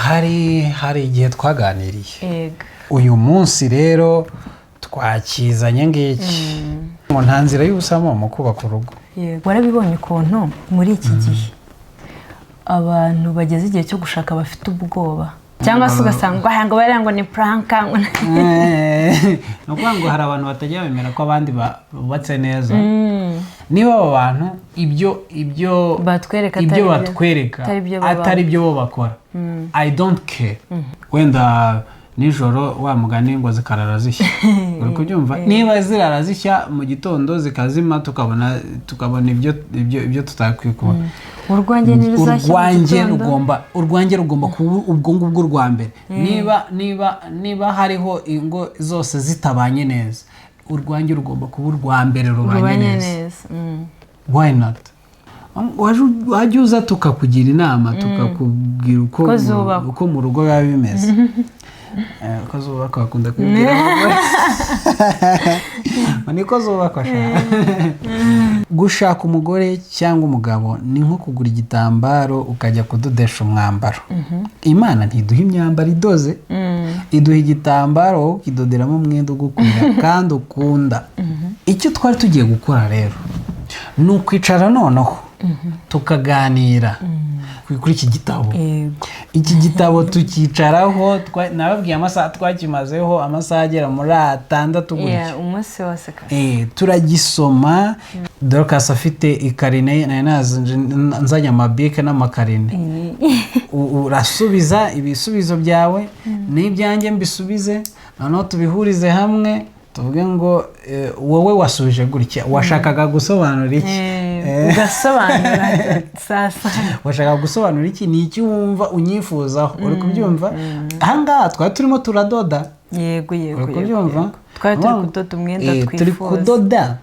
Hari igihe twaganiriye. Yego. Uyu munsi rero twakizanye ngiki ngo nta nzira y'ubusamo mu kubaka urugo. Yego, warabibonye ukuntu muri iki gihe abantu bageze igihe cyo gushaka bafite ubwoba, cyangwa se ugasanga ngo ngo bariya ngo ni prank ngo Ni ukuvuga ngo hari abantu batajya bemera ko abandi bubatse neza. Niba abo bantu ibyo batwereka ibyo atari byo- batwereka atari byo babamo. Atari byo bo bakora, I don't care. Wenda nijoro wa mugani ngo zikarara zishya, uri kubyumva? Niba zirara zishya, mu gitondo zikazima, tukabona ibyo tutakwiye kubona. Urwanjye ntiruzashya mu Urwanjye gitondo. Urwanjye rugomba kuba ubwo ngubwo rwa mbere. Niba hariho ingo zose zitabanye neza, urwanjye rugomba kuba urwa mbere rubanye rubanye neza. Neza. Why not? Wajya uza tukakugira inama, tukakubwira uko Uko zubakwa. Uko mu rugo biba bimeze. Uko zubakwa bakunda kubibwira abagore ngo niko zubakwa sha. Gushaka umugore cyangwa umugabo ni nko kugura igitambaro ukajya kudodesha umwambaro. Imana ntiduha imyambaro idoze, iduha igitambaro, wowe ukidoderamo umwenda ugukwira kandi ukunda. Icyo twari tugiye gukora rero ni ukwicara noneho tukaganira kuri iki gitabo. Iki gitabo tukicaraho, nababwiye amasaha twakimazeho, amasaha agera muri 6 gutya. Yeah, umunsi wose kabisa. Turagisoma. Dorcas afite ikarine, nari nzanye amabike n'amakarine. Urasubiza ibisubizo byawe n'ibyanjye mbisubize, noneho tubihurize hamwe, tuvuge ngo wowe wasubije gutya, washakaga gusobanura iki? Ugasobanura sasa. Washakaga gusobanura iki? Ni iki wumva unyifuzaho? Uri kubyumva? Ahangaha twari turimo turadoda. Yego. Uri kubyumva? Yego. Twari turi kudoda umwenda Turi twifuza. kudoda.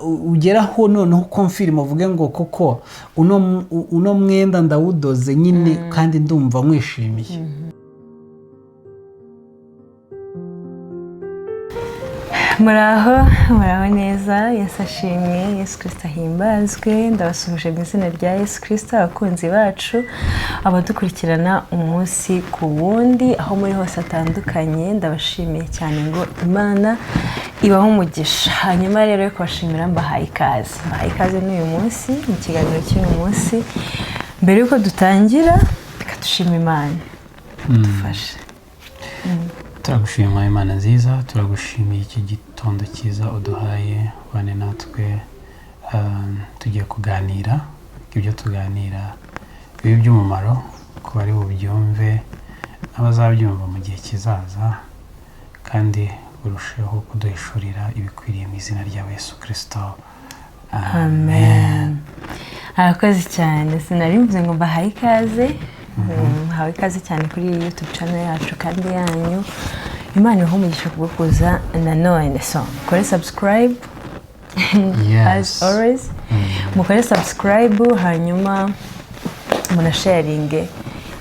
Ugeraho noneho confirm, uvuge ngo koko uno mwenda ndawudoze nyine kandi ndumva nkwishimiye. Muraho, muraho neza. Yesu ashimwe, Yesu Kirisito ahimbazwe. Ndabasuhuje mu izina rya Yesu Kirisito, abakunzi bacu, abadukurikirana umunsi ku wundi, aho muri hose hatandukanye, ndabashimiye cyane ngo Imana ibahe umugisha. Hanyuma rero yo kubashimira, mbahaye ikaze, mbahaye ikaze n'uyu munsi mu kiganiro cy'uyu munsi. Mbere y'uko dutangira, reka dushime Imana dufashe. Turagushima Imana nziza, turagushimiye iki gitondo cyiza uduhaye. Bane natwe, tugiye kuganira. Ibyo tuganira bibe iby'umumaro ku bari bubyumve n'abazabyumva mu gihe kizaza, kandi urusheho kuduhishurira ibikwiriye mu izina rya Yesu Kirisito, amen. Arakoze cyane. Sinari mvuze ngo mbahaye ikaze? Muhawe ikaze cyane kuri iyi YouTube channel yacu kandi yanyu. Imana ibahe umugisha kubwo kuza nanone. So mukore subscribe as always, mukore subscribe, hanyuma munasharinge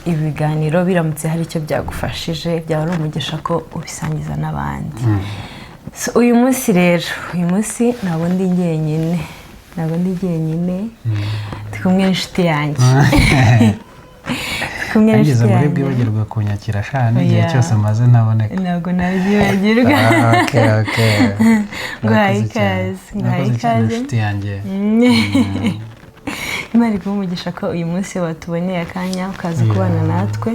ibiganiro. Biramutse hari icyo byagufashije, byaba ari umugisha ko ubisangiza n'abandi. So, uyu munsi rero, uyu munsi ntabwo ndi njyenyine, ntabwo ndi njyenyine, ndi kumwe n'inshuti yanjye. Ndi kumwe Nageze n'inshuti muri yanjye. Bwibagirwe kunyakira sha n'igihe Oya. cyose maze ntaboneka. Ntabwo nabyibagirwa. Ah, okay. Nguhaye Murakoze cyane. ikaze, nguhaye Murakoze cyane, ikaze. inshuti yanjye. Imana iguhe umugisha ko uyu munsi watuboneye akanya ukaza kubana natwe,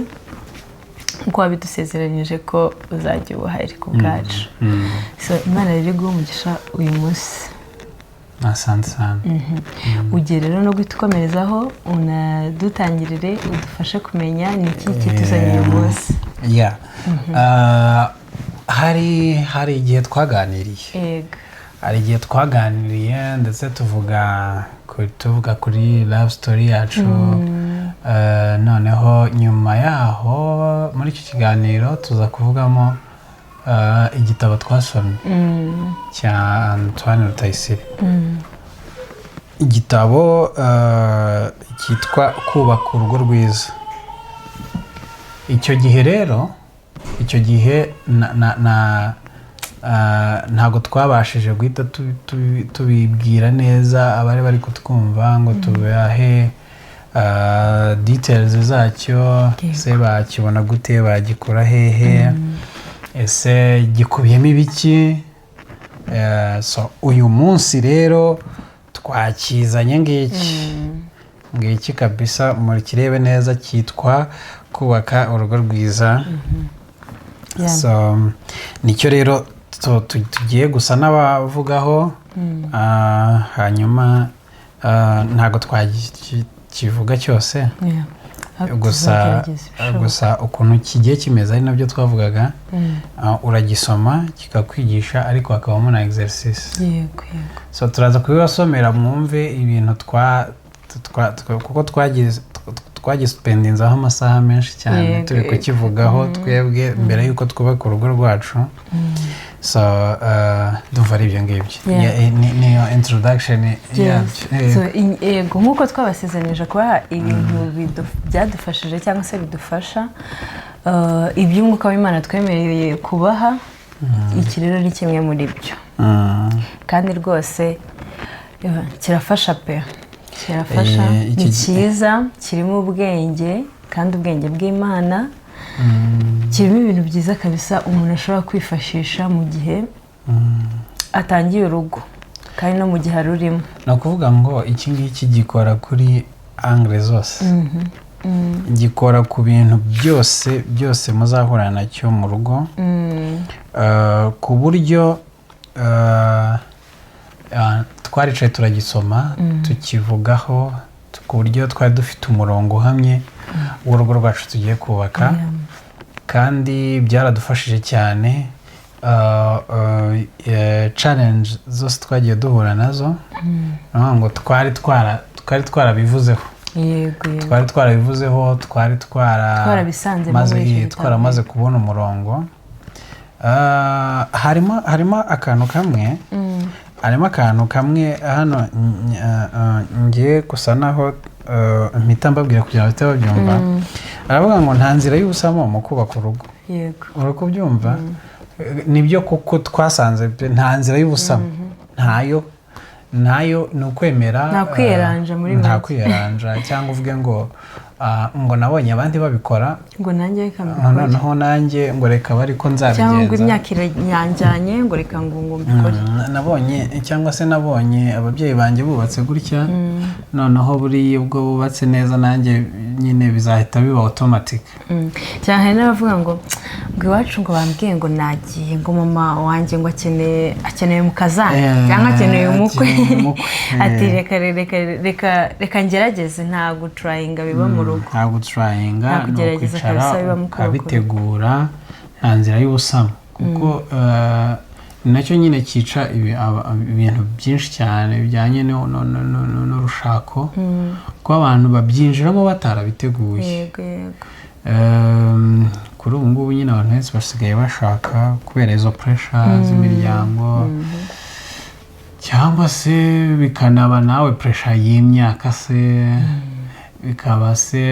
nk'uko wabidusezeranyije ko uzajya uba uhari ku bwacu. So Imana rero iguhe umugisha uyu munsi. Asante sana. Ugiye rero no guhita ukomerezaho, unadutangirire, udufashe kumenya ni iki kituzanye uyu munsi. Yeah. Hari igihe twaganiriye. Hari igihe twaganiriye ndetse tuvuga kuri love story yacu. Noneho nyuma yaho muri icyo kiganiro tuza kuvugamo igitabo twasomye cya Antoine Rutayisire, igitabo cyitwa Kubaka Urugo Rwiza. Icyo gihe rero, icyo gihe ntabwo twabashije guhita tubibwira neza abari bari kutwumva ngo tubahe Details zacyo se bakibona gute? Bagikura hehe? Ese gikubiyemo ibiki? So uyu munsi rero twakizanye ngiki ngiki kabisa, mukirebe neza, cyitwa "Kubaka Urugo Rwiza". So nicyo rero tugiye gusa n'abavugaho. Hanyuma ntabwo twakivuga cyose. Ariko Gusa tuzagerageza ibishoboka. Gusa ukuntu kigiye kimeze, ari nabyo twavugaga, uragisoma kikakwigisha, ariko hakabamo na exercice. Yego. So turaza kubibasomera mwumve ibintu kuko twagisipendinzeho amasaha menshi cyane turi kukivugaho twebwe mbere y'uko twubaka urugo rwacu. So ndumva ari ibyo ngibyo. Yeah, niyo introduction yabyo. So, yego, nk'uko twabasezeranyije kubaha ibintu byadufashije cyangwa se bidufasha, iby'umwuka w'Imana twemereye kubaha, iki rero ni kimwe muri byo. Kandi rwose kirafasha pe, kirafasha. Eh, Ni cyiza, kirimo ubwenge kandi ubwenge bw'Imana, kirimo ibintu byiza kabisa umuntu ashobora kwifashisha mu gihe atangiye urugo kandi no mu gihe arurimo. Ni ukuvuga ngo iki ngiki gikora kuri angle zose, gikora ku bintu byose byose muzahura nacyo mu rugo, ku buryo twaricaye turagisoma, tukivugaho, ku buryo twari dufite umurongo uhamye w'urugo rwacu tugiye kubaka, kandi byaradufashije cyane. Challenge zose twagiye duhura nazo, ni ukuvuga ngo twari twarabivuzeho. Yego. Twari twarabivuzeho, twari twara Twarabisanzemo maze muri icyo gitabo. twaramaze kubona umurongo. Harimo akantu kamwe hano ngiye gusa naho mpita mbabwira kugira ngo bahite babyumva. Aravuga ngo nta nzira y'ubusamo mu kubaka urugo. Uri kubyumva? Nibyo, kuko twasanze pe nta nzira y'ubusamo, ntayo, ntayo. Ni ukwemera. Nta kwiyeranja muri Nta make. kwiyeranja, cyangwa uvuge ngo ngo nabonye abandi babikora, ngo nanjye reka ngo mbikore, noneho nanjye ngo reka bari ko cyangwa ngo nzabigenza. imyaka iranyanjyanye, ngo reka ngo mbikore. Nabonye cyangwa se nabonye ababyeyi banjye bubatse gutya, noneho buriya ubwo bubatse neza nanjye nyine bizahita biba automatic. Cyane hari n'abavuga ngo iwacu ngo bambwiye ngo nagiye, ngo mama wanjye ngo akeneye umukazana cyangwa akeneye umukwe. Akeneye umukwe. Ati reka reka reka reka ngerageze. Nta guturayinga biba mu rugo. Nta guturayinga. Nta Ni kugerageza ukwicara kabisa biba mu kubaka urugo. ukabitegura. Nta nzira y'ubusamo, kuko ni nacyo nyine cyica ibintu byinshi cyane bijyanye n'urushako, kuko abantu babyinjiramo batarabiteguye. Yego. Kuri ubu ngubu nyine abantu benshi basigaye bashaka kubera izo pressure z'imiryango, cyangwa se bikanaba nawe pressure y'imyaka, se bikaba se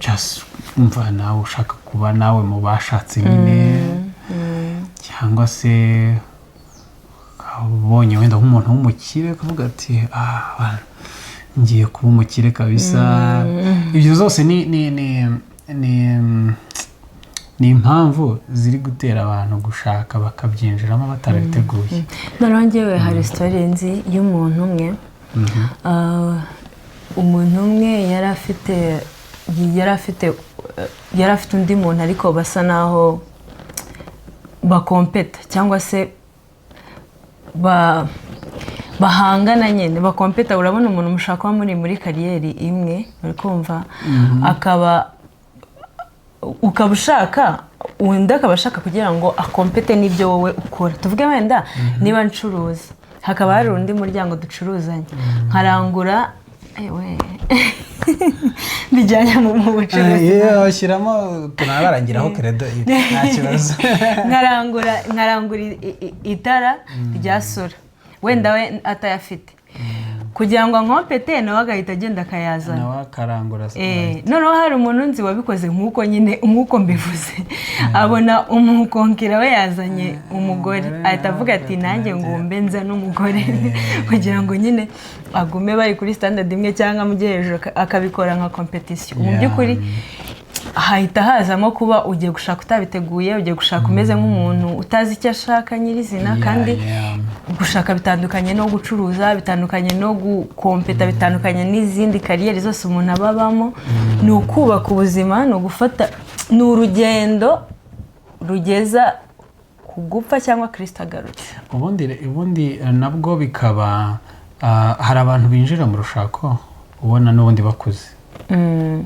just umva nawe ushaka kuba nawe mu bashatse nyine, cyangwa se ubonye wenda nk'umuntu w'umukire ukavuga ati ah, ngiye kuba umukire kabisa. Ibyo zose ni impamvu ziri gutera abantu gushaka bakabyinjiramo batarabiteguye. Noneho ngewe hari story nzi y'umuntu umwe. Umuntu umwe yari afite undi muntu, ariko basa naho bakompeta cyangwa se bahangana nyine, bakompeta. Urabona umuntu mushaka kuba muri career imwe, uri kumva, akaba ukaba ushaka, undi akaba ashaka kugira ngo akompete n'ibyo wowe ukora. Tuvuge wenda niba ncuruza, hakaba hari undi muryango ducuruzanya, nkarangura, ewe bijyanye mu bucuruzi. Shyiramo tunabarangiraho credo, nta kibazo. Nkarangura itara rya solar, wenda we atayafite. Kugira ngo ankompete, nawe agahita agenda akayazana. Nawe akarangura. Noneho hari umuntu nzi wabikoze nk'uko nyine, nk'uko mbivuze, abona umukonkera we yazanye umugore, umugore, ahita avuga nawe ati ati, nanjye nanjye ngumbe nza n'umugore, kugira ngo nyine agume bari kuri standard imwe cyangwa amujye hejuru, akabikora nka competition mu by'ukuri. Hahita hazamo kuba ugiye gushaka utabiteguye, ugiye gushaka umeze nk'umuntu utazi icyo ashaka nyirizina. Kandi gushaka bitandukanye no gucuruza, bitandukanye no gukompeta, bitandukanye n'izindi career zose umuntu aba abamo. Ni ukubaka ubuzima, ni ugufata, ni urugendo rugeza ku gupfa cyangwa Kirisito agarutse. Ubundi nabwo bikaba hari abantu binjira mu rushako ubona n'ubundi bakuze,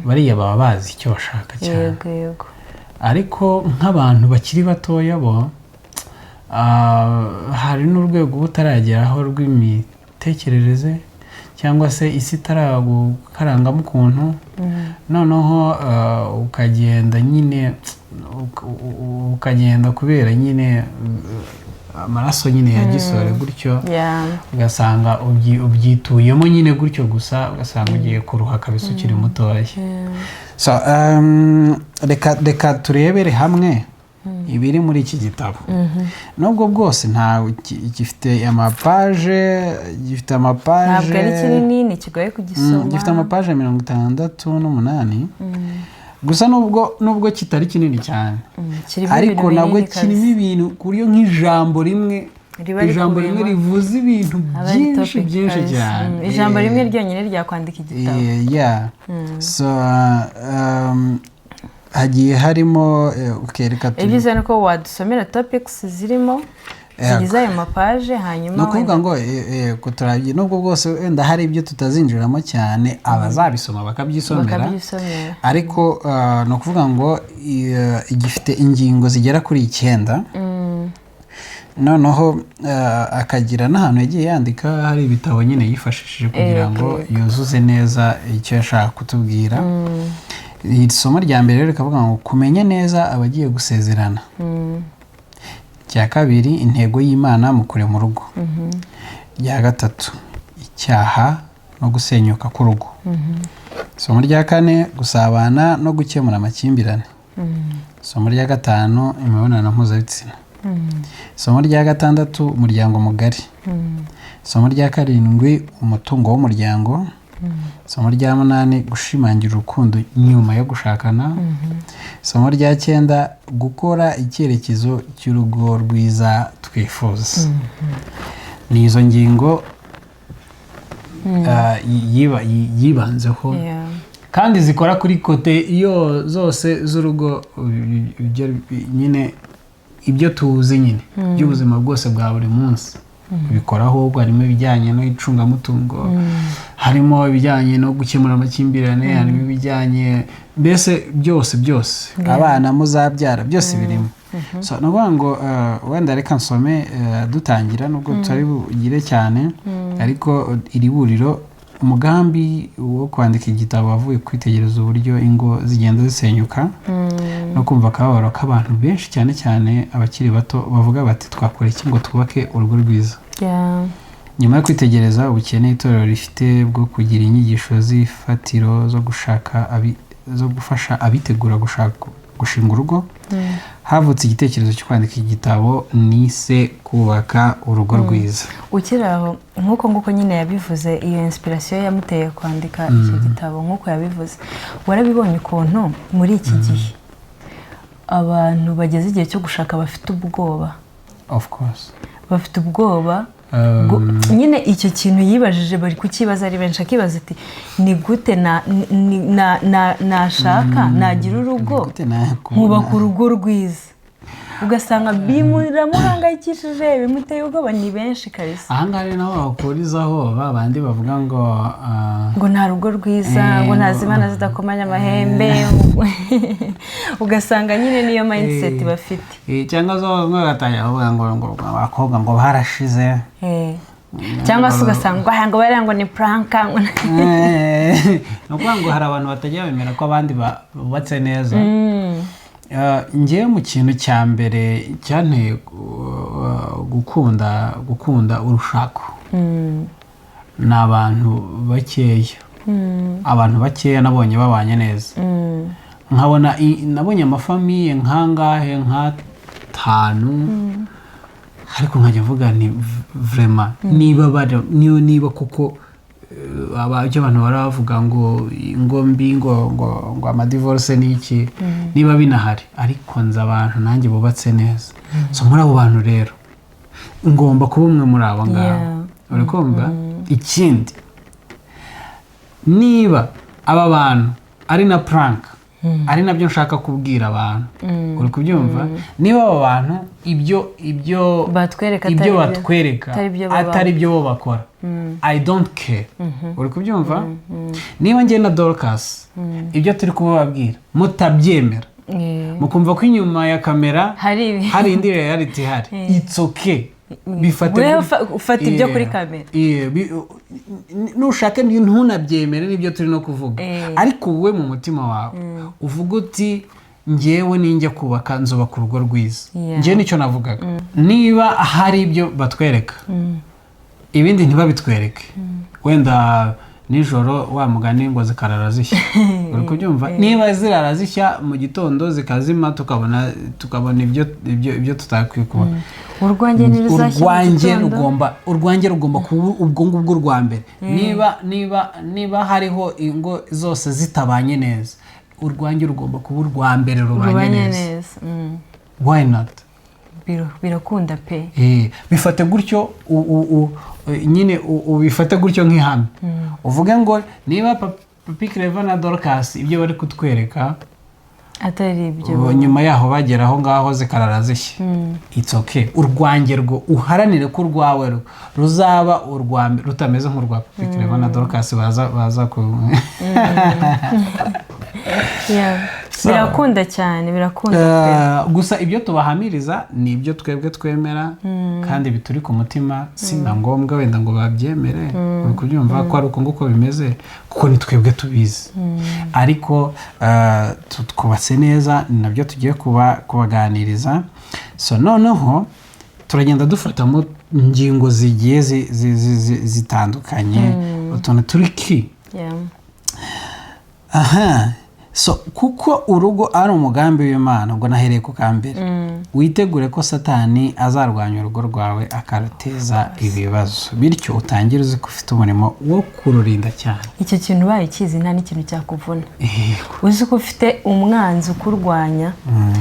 bariya baba bazi icyo bashaka cyane. yego yego. Ariko nk'abantu bakiri batoya bo, hari n'urwego uba utarageraho rw'imitekerereze, cyangwa se isi itaragukarangamo ukuntu, noneho ukagenda nyine ukagenda kubera nyine amaraso nyine ya gisore gutyo, ugasanga ubyituyemo nyine gutyo gusa, ugasanga ugiye kuruha kabisa ukiri mutoya. So, reka turebere hamwe ibiri muri iki gitabo. Nubwo bwose nta gifite amapaje, gifite amapaje Ntabwo ari kinini, ntikigoye kugisoma. Gifite amapaje 68 gusa. Nubwo kitari kinini cyane, Kirimo ariko ibintu nabwo binini kirimo kabisa. ibintu ku buryo nk'ijambo rimwe Riba ijambo rimwe rikubiyemo. rivuze ibintu Aba ari byinshi topic byinshi kabisa. cyane. Ijambo rimwe ryonyine ryakwandika igitabo. Yeah. So hagiye harimo okay, reka Ibyiza ni uko wadusomera topics zirimo zigize ayo mapaje, hanyuma Ni ukuvuga wenda ngo ko nubwo bwose wenda hari ibyo tutazinjiramo cyane, abazabisoma bakabyisomera. Bakabyisomera. Ariko ni ukuvuga ngo gifite ingingo zigera kuri 9. Noneho akagira n'ahantu yagiye yandika, hari ibitabo nyine yifashishije kugira ngo yuzuze neza icyo yashaka kutubwira. Iri somo rya mbere rero rikavuga ngo kumenya neza abagiye gusezerana. Icya kabiri, intego y'Imana mu kurema urugo. Irya gatatu, icyaha no gusenyuka k'urugo. Isomo rya kane, gusabana no gukemura amakimbirane. Isomo rya gatanu, imibonano mpuzabitsina. Isomo rya gatandatu, umuryango mugari. Isomo rya karindwi, umutungo w'umuryango. Isomo rya munani, gushimangira urukundo nyuma yo gushakana. Isomo rya cyenda, gukora icyerekezo cy'urugo rwiza twifuza. Ni izo ngingo yibanzeho kandi zikora kuri côté iyo zose z'urugo, nyine ibyo tuzi nyine by'ubuzima bwose bwa buri munsi bikoraho. Harimo ibijyanye n'icungamutungo, harimo ibijyanye no gukemura amakimbirane, harimo ibijyanye mbese byose byose, abana muzabyara, byose birimo. So, ni ukuvuga ngo wenda reka nsome dutangira, nubwo tutari bugire cyane, ariko iri buriro, umugambi wo kwandika igitabo wavuye kwitegereza uburyo ingo zigenda zisenyuka no kumva akababaro k'abantu benshi, cyane cyane abakiri bato, bavuga bati: "Twakora iki ngo twubake urugo rwiza?" Nyuma yo kwitegereza ubukene itorero rifite bwo kugira inyigisho z'ifatiro zo gushaka zo gufasha abitegura gushaka, gushinga urugo, havutse igitekerezo cyo kwandika igitabo nise "Kubaka Urugo Rwiza". Ukiri aho, nk'uko nguko nyine yabivuze, iyo inspiration yamuteye kwandika icyo gitabo, nk'uko yabivuze, warabibonye ukuntu muri iki gihe abantu bageze igihe cyo gushaka bafite ubwoba. Of course. Bafite ubwoba. Nyine icyo kintu yibajije bari kukibaza ari benshi, akibaza ati: "Ni gute nashaka, nagira urugo, Gute nkubaka urugo rwiza?" Ugasanga biramuhangayikishije, bimuteye ubwoba, ni benshi kabisa. Ahangaha rero naho bakurizaho ba bandi bavuga ngo Ngo nta rugo rwiza, ngo nta zimana zidakomanya amahembe, ugasanga nyine niyo mindset bafite. Cyangwa se bamwe bagatangira bavuga ngo abakobwa ngo barashize. Cyangwa se ugasanga ngo aha ngo bariya ngo ni prank ngo Ni ukuvuga ngo hari abantu batajya bemera ko abandi bubatse neza. Njyewe mu kintu cya mbere cyanteye gukunda urushako Ni abantu bakeya, abantu bakeya nabonye babanye neza. Nkabona nabonye amafamille nkangahe, nk'atanu, ariko nkajya mvuga ni vraiment niba bari niba koko ibyo abantu bara bavuga ngo ingo mbi, ngo amadivorce ni iki, niba binahari, ariko nzi abantu nanjye bubatse neza. So muri abo bantu rero ngomba kuba umwe muri abo ngabo. Uri kumva? Ikindi, niba aba bantu ari na prank, ari nabyo nshaka kubwira abantu, uri kubyumva? Niba aba bantu ibyo batwereka ibyo atari byo- batwereka atari byo baba- atari byo bo bakora, I don't care. Uri kubyumva? Niba njye na Dorcas ibyo turi kubabwira mutabyemera, mukumva ko inyuma ya kamera hari ibi hari indi reality ihari, it's okay, bifate Wewe ufata ibyo kuri kamera. Yeah, nushaka ntunabyemere n'ibyo turi no kuvuga, ariko wowe mu mutima wawe uvuga uti: "Njyewe ninjya kubaka nzubaka urugo rwiza." Njyewe nicyo navugaga. Niba hari ibyo batwereka, ibindi ntibabitwereke, wenda nijoro wa mugani ngo zikarara zishya, uri kubyumva? Niba zirara zishya, mu gitondo zikazima, tukabona ibyo tutakwiye kubona. Urwanjye ntiruzashya mu Urwanjye gitondo. rugomba, urwanjye rugomba kuba ubwo ngubwo rwa mbere. Niba hariho ingo zose zitabanye neza, urwanjye rugomba kuba urwa mbere rubanye rubanye neza. Neza. Why not? Birakunda pe. Bifate gutyo, nyine ubifate gutyo nk'ihame, uvuge ngo niba Papi Clever na Dorcas ibyo bari kutwereka atari ibyo, ubu nyuma yaho bagera aho ngaho zikarara zishya, it's okay. Urwanjye rwo uharanire ko urwawe ruzaba urwa mbere rutameze nk'urwa Papi Clever na Dorcas baza ku Birakunda cyane, birakunda pe. Gusa ibyo tubahamiriza ni ibyo twebwe twemera kandi bituri ku mutima. Si na ngombwa wenda ngo babyemere, uri kubyumva, ko ari uko nguko bimeze, kuko ni twebwe tubizi. Ariko twubatse neza, ni nabyo tugiye kubaganiriza. So noneho turagenda dufatamo ingingo zigiye zitandukanye, utuntu turi ki. Aha, so kuko urugo ari umugambi w'Imana, ubwo nahereye ku kambere, witegure ko Satani azarwanya urugo rwawe akaruteza ibibazo, bityo utangire uzi ko ufite umurimo wo kururinda cyane. Icyo kintu ubaye ukizi, nta n'ikintu cyakuvuna. Uzi ko ufite umwanzi ukurwanya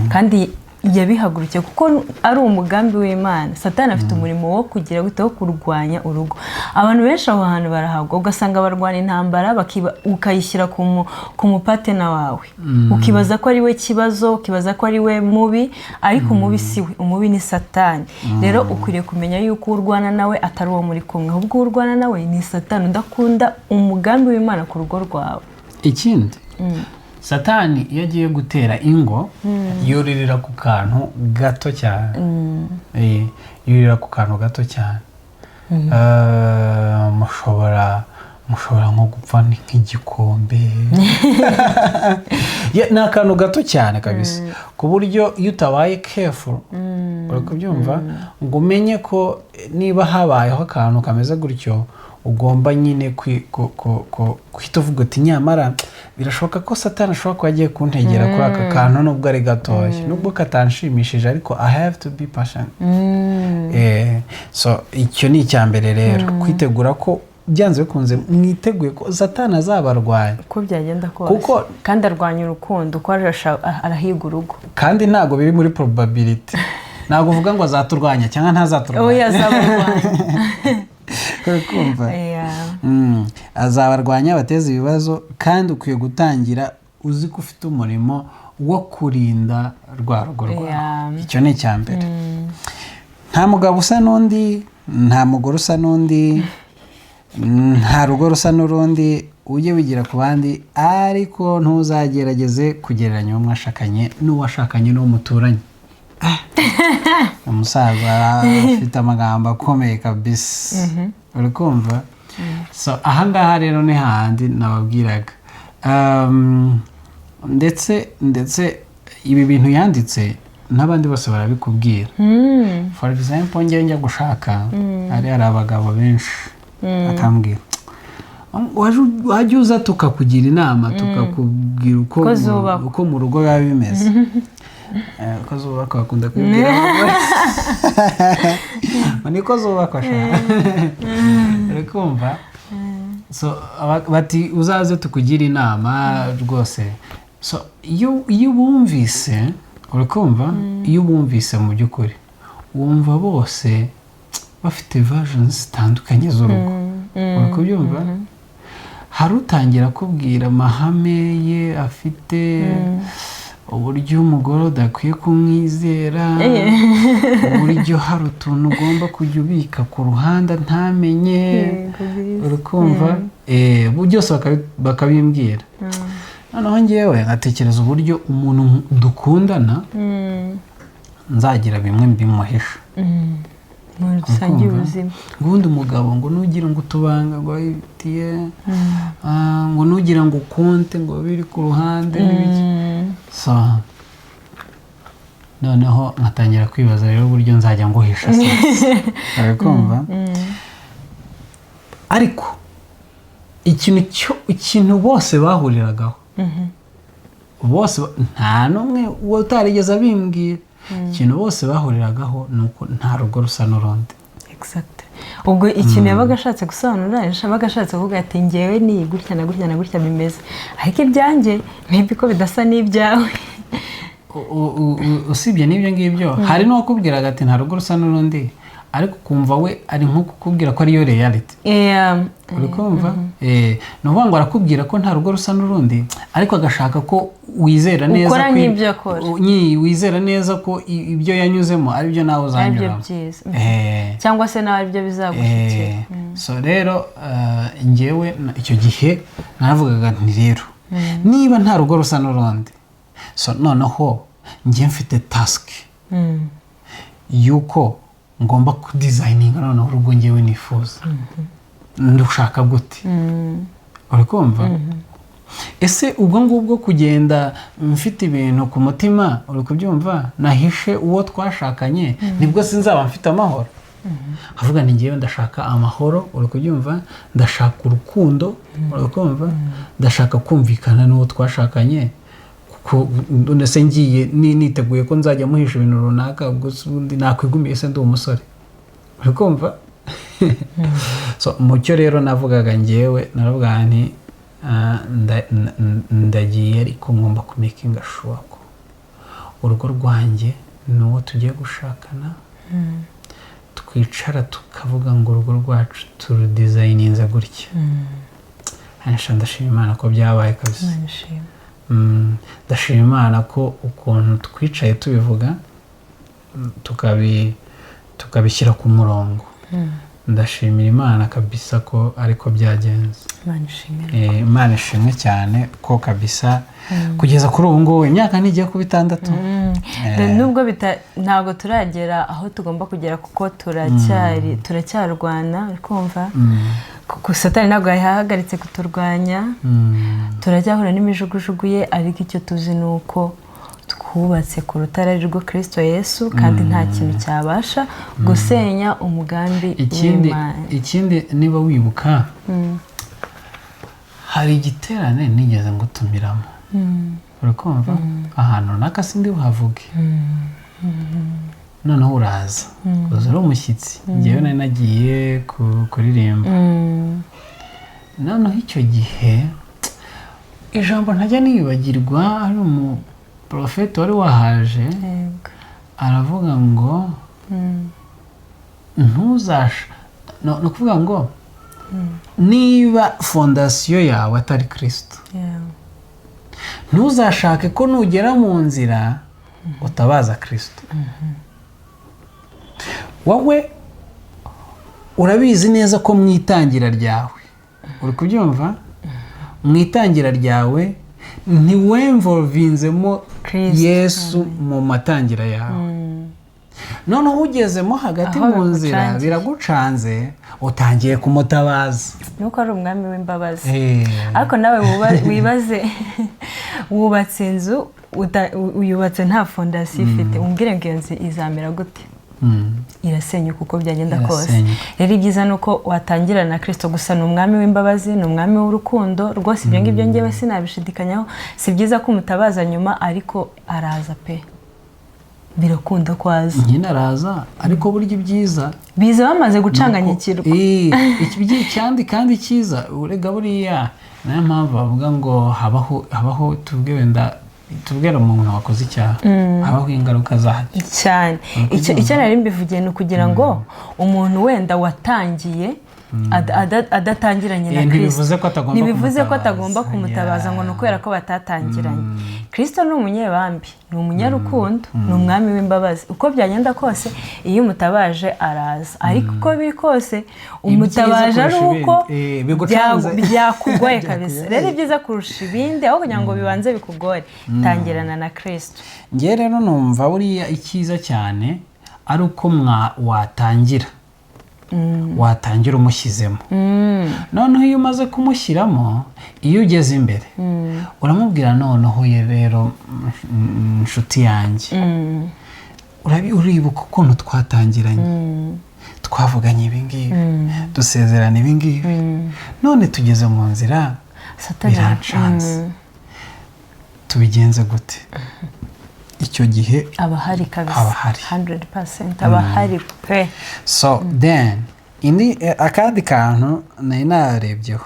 kandi yabihagurukiye, kuko ari umugambi w'Imana. Satani afite umurimo wo kugira gute? Wo kurwanya urugo. Abantu benshi aho hantu barahagwa, ugasanga barwana intambara, ukayishyira ku mupartner wawe, ukibaza ko ari we kibazo, ukibaza ko ari we mubi, ariko umubi si we, umubi ni Satani. Rero ukwiriye kumenya yuko urwana nawe atari uwo muri kumwe, ahubwo uwo urwana nawe ni Satani udakunda umugambi w'Imana ku rugo rwawe. Ikindi, Satani iyo agiye gutera ingo yuririra ku kantu gato cyane. Yuririra ku kantu gato cyane. Mushobora nko gupfa nk'igikombe. Ni akantu gato cyane kabisa, ku buryo iyo utabaye careful, uri kubyumva, ngo umenye ko niba habayeho akantu kameze gutyo, ugomba nyine guhita uvuga uti: "Nyamara birashoboka ko Satani ashobora kuba agiye kuntegera kuri aka kantu, nubwo ari gatoya, nubwo katanshimishije, ariko I have to be patient." So icyo ni icya mbere rero, kwitegura ko byanze bikunze mwiteguye ko Satani azabarwanya. Uko byagenda kose. Kandi arwanya urukundo, uko arahiga urugo. Kandi ntabwo biri muri probability, ntabwo uvuga ngo azaturwanya cyangwa ntazaturwanya. Oya, azabarwanya. Uri kumva? Yeah. Azabarwanya abateza ibibazo, kandi ukwiye gutangira uzi ko ufite umurimo wo kurinda rwa rugo rwawe. Icyo ni icya mbere. Nta mugabo usa n'undi, nta mugore usa n'undi, nta rugo rusa n'urundi. Ujye wigira ku bandi, ariko ntuzagerageze kugereranya uwo mwashakanye n'uwashakanye n'uwo muturanye. Umusaza afite amagambo akomeye kabisa, uri kumva? So ahangaha rero ni hahandi nababwiraga. Ndetse ibi bintu yanditse n'abandi bose barabikubwira. For example, njyewe njya gushaka hari abagabo benshi akambwira Wajya uza tukakugira inama, tukakubwira uko Uko zubakwa. Uko mu rugo biba bimeze. Uko zubakwa bakunda kubibwira abagore ngo niko zubakwa sha, uri kumva? So bati uzaze tukugire inama rwose. So iyo bumvise, uri kumva, iyo bumvise mu by'ukuri wumva bose bafite versions zitandukanye z'urugo, uri kubyumva? Hari utangira akubwira amahame ye afite, uburyo umugore udakwiye kumwizera, uburyo hari utuntu ugomba kujya ubika ku ruhande ntamenye. Yego, byiza. Uri kumva? Byose bakabimbwira. Noneho ngewe nkatekereza uburyo umuntu dukundana nzagira bimwe mbimuhisha. Umuntu dusangiye Ukumva? ubuzima. Ngo ubundi umugabo ngo nugira ngo utubanga ngo wayibitiye, ngo nugira ngo ukonte ngo biri ku ruhande n'ibiki. So noneho nkatangira kwibaza rero uburyo nzajya nguhisha sex, uri kumva? Ariko ikintu bose bahuriragaho bose, nta n'umwe utarigeze abimbwira, ikintu bose bahuriragaho ni uko nta rugo rusa n'urundi. Exact. Ubwo ikintu yabaga ashatse gusobanura, yabaga ashatse kuvuga ati: "Ngewe ni gutya na gutya na gutya bimeze, ariko ibyanjye maybe ko bidasa n'ibyawe." Usibye n'ibyo ngibyo, hari n'uwakubwiraga ati nta rugo rusa n'urundi, ariko ukumva we ari nko kukubwira ko ariyo reality. Uri kumva? Ni ukuvuga ngo arakubwira ko nta rugo rusa n'urundi, ariko agashaka ko wizera neza Ukora ko nk'ibyo akora. Wizera neza ko ibyo yanyuzemo ari byo nawe aribyo uzanyuramo. Byiza. Cyangwa se nawe aribyo bizagushyikira. So rero njyewe icyo gihe naravugaga nti: "Rero niba nta rugo rusa n'urundi, so noneho njye mfite task yuko ngomba kudesigninga noneho urugo njyewe nifuza, ndushaka gute?" Uri kumva? Ese ubwo ngubwo kugenda mfite ibintu ku mutima, uri kubyumva, nahishe uwo twashakanye, nibwo sinzaba mfite amahoro? Avuga ni ngewe ndashaka amahoro, uri kubyumva, ndashaka urukundo, uri kumva, ndashaka kumvikana n'uwo twashakanye, kuko ndetse ngiye niteguye ko nzajya muhisha ibintu runaka, ubwo se ubundi nakwigumiye se ndi umusore? Uri kumva? So mucyo rero navugaga ngewe, naravuga nti ndagiye, ariko ngomba kumakinga sure ko urugo rwanjye ni uwo tugiye gushakana, twicara tukavuga ngo urugo rwacu turudesigninze gutya. Anisha, ndashima Imana ko byabaye kabisa. Imana ishimwe. Ndashima Imana ko ukuntu twicaye tubivuga, tukabishyira ku murongo. Ndashimira Imana kabisa ko ariko byagenze. Imana ishimwe. Imana ishimwe cyane ko kabisa kugeza kuri ubu ngubu imyaka ntigiye kuba 6. Nubwo ntabwo turagera aho tugomba kugera, kuko turacyarwana, uri kumva, kuko Satani ntabwo yahagaritse kuturwanya. Turacyahura n'imijugujugu ye, ariko icyo tuzi ni uko twubatse ku rutare ari rwo Kirisito Yesu, kandi nta kintu cyabasha gusenya umugambi Ikindi, w'Imana. ikindi, niba wibuka, hari igiterane nigeze ngutumiramo, uri kumva, ahantu runaka sindi buhavuge. Noneho uraza, uza uri umushyitsi, ngewe nari nagiye kuririmba. Noneho icyo gihe ijambo ntajya nibagirwa, ari umuporofeti wari wahaje, aravuga ngo ntuzasha no, ni ukuvuga ngo niba fondasiyo yawe atari Kirisito, ntuzashake ko nugera mu nzira utabaza Kirisito. Wowe urabizi neza ko mu itangira ryawe, uri kubyumva, mu itangira ryawe ntiwinvolvinzemo Kristo. Yesu mu matangira yawe. Noneho ugezemo hagati Aho mu nzira, bigucangiye. biragucanze, utangiye kumutabaza. Nuko ari umwami w'imbabazi. Ariko nawe wibaze, wubatse inzu, uyubatse nta fondasiyo ifite, umbwire ngo iyo nzu izamera gute? Irasenyuka uko byagenda kose. Irasenyuka. Rero ibyiza ni uko watangira na Kirisito gusa. Ni umwami w'imbabazi, ni umwami w'urukundo rwose. Ibyo ngibyo ngewe sinabishidikanyaho. Si byiza ko umutabaza nyuma, ariko araza pe, birakunda ko aza. Nyine araza, ariko burya ibyiza biza bamaze gucanganyikirwa. Cyandi kandi cyiza urega buriya, niyo mpamvu bavuga ngo habaho, tuvuge wenda, tubwire umuntu wakoze icyaha, habaho ingaruka zacyo. Cyane. Icyo nari mbivugiye ni ukugira ngo umuntu wenda watangiye adatangiranye na ntibivuze Kristo, ko atagomba ntibivuze ko kumutabaza. atagomba kumutabaza ngo ni ukubera ko batatangiranye. Kristo ni umunyebambi, ni umunyarukundo, ni umwami w'imbabazi. Uko byagenda kose, iyo umutabaje araza, ariko uko biri kose umutabaje ari kurusha uko ibindi. Bigucanze. Byakugoye kabisa. Byakugoye. Rero ibyiza kurusha ibindi, aho kugira ngo bibanze bikugore, tangirana na Kristo. Ngewe rero numva buriya icyiza cyane ari uko watangira umushyizemo. Noneho iyo umaze kumushyiramo, iyo ugeze imbere uramubwira: "Noneho ye rero, nshuti yanjye, uribuka ukuntu twatangiranye, twavuganye ibi ngibi, dusezerana ibi ngibi, none tugeze mu nzira Satani birancanze, tubigenze gute?" Icyo gihe aba ahari kabisa. Aba ahari. 100% aba ahari pe. So then indi, akandi kantu nari narebyeho: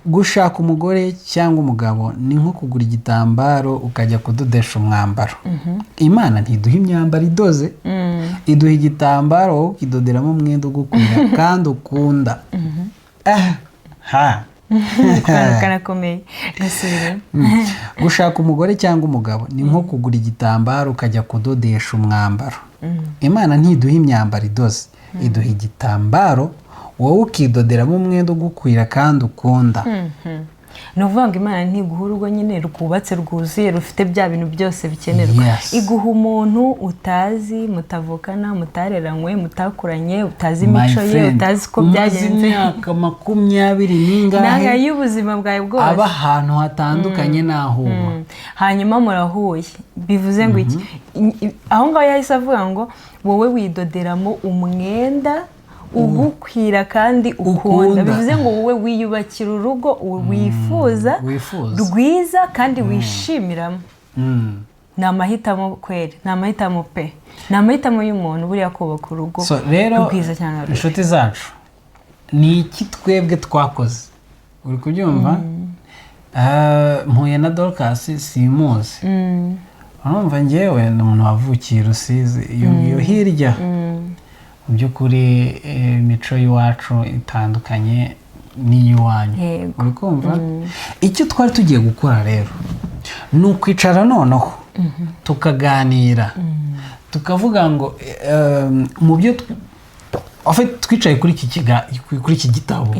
gushaka umugore cyangwa umugabo ni nko kugura igitambaro ukajya kudodesha umwambaro. Imana ntiduha imyambaro idoze, iduha igitambaro, wowe ukidoderamo umwenda ugukwira kandi ukunda. Ah, ha. Akantu karakomeye, gasubiremo. Gushaka umugore cyangwa umugabo ni nko kugura igitambaro ukajya kudodesha umwambaro. Imana ntiduha imyambaro idoze, iduha igitambaro, wowe ukidoderamo umwenda ugukwira kandi ukunda. Ni ukuvuga ngo Imana ntiguha urugo nyine rwubatse, rwuzuye, rufite bya bintu byose bikenerwa. Iguha umuntu utazi, mutavukana, mutareranywe, mutakuranye, utazi My imico ye, friend, utazi uko umaze byagenze, imyaka 20 n'ingahe nanga y'ubuzima bwawe bwose, aba ahantu hatandukanye n'aho uba. Hanyuma murahuye. Bivuze ngo iki? Aho ngaho yahise avuga ngo wowe widoderamo umwenda ugukwira kandi ukunda. Ukunda. Bivuze ngo wowe wiyubakira urugo wifuza, Wifuza. rwiza kandi wishimiramo. Ni amahitamo kweri, ni amahitamo pe, ni amahitamo y'umuntu buriya kubaka urugo So rero, rwiza cyangwa rubi. inshuti zacu, ni iki twebwe twakoze? Uri kubyumva? Mpuye na Dorcas, simuzi. Urumva njyewe ni umuntu wavukiye i Rusizi, iyo ngiyo hirya. Mu by'ukuri imico y'iwacu itandukanye n'iy'iwanyu. Uri kumva? Icyo twari tugiye gukora rero ni ukwicara noneho tukaganira, tukavuga ngo mu byo en fait, twicaye kuri iki gitabo.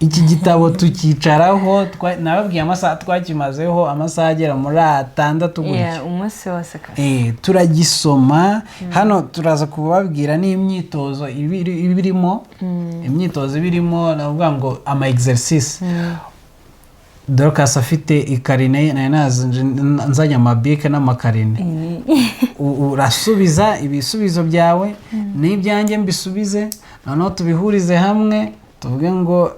Iki gitabo tukicaraho, nababwiye amasaha twakimazeho, amasaha agera muri 6 gutya. Yeah, umunsi wose kabisa. Turagisoma. Hano turaza kubabwira n'imyitozo ibirimo, imyitozo ibirimo, navuga ngo ama exercice. Dorcas afite ikarine, nari nzanye amabike n'amakarine. Urasubiza ibisubizo byawe n'ibyanjye mbisubize, noneho tubihurize hamwe, tuvuge ngo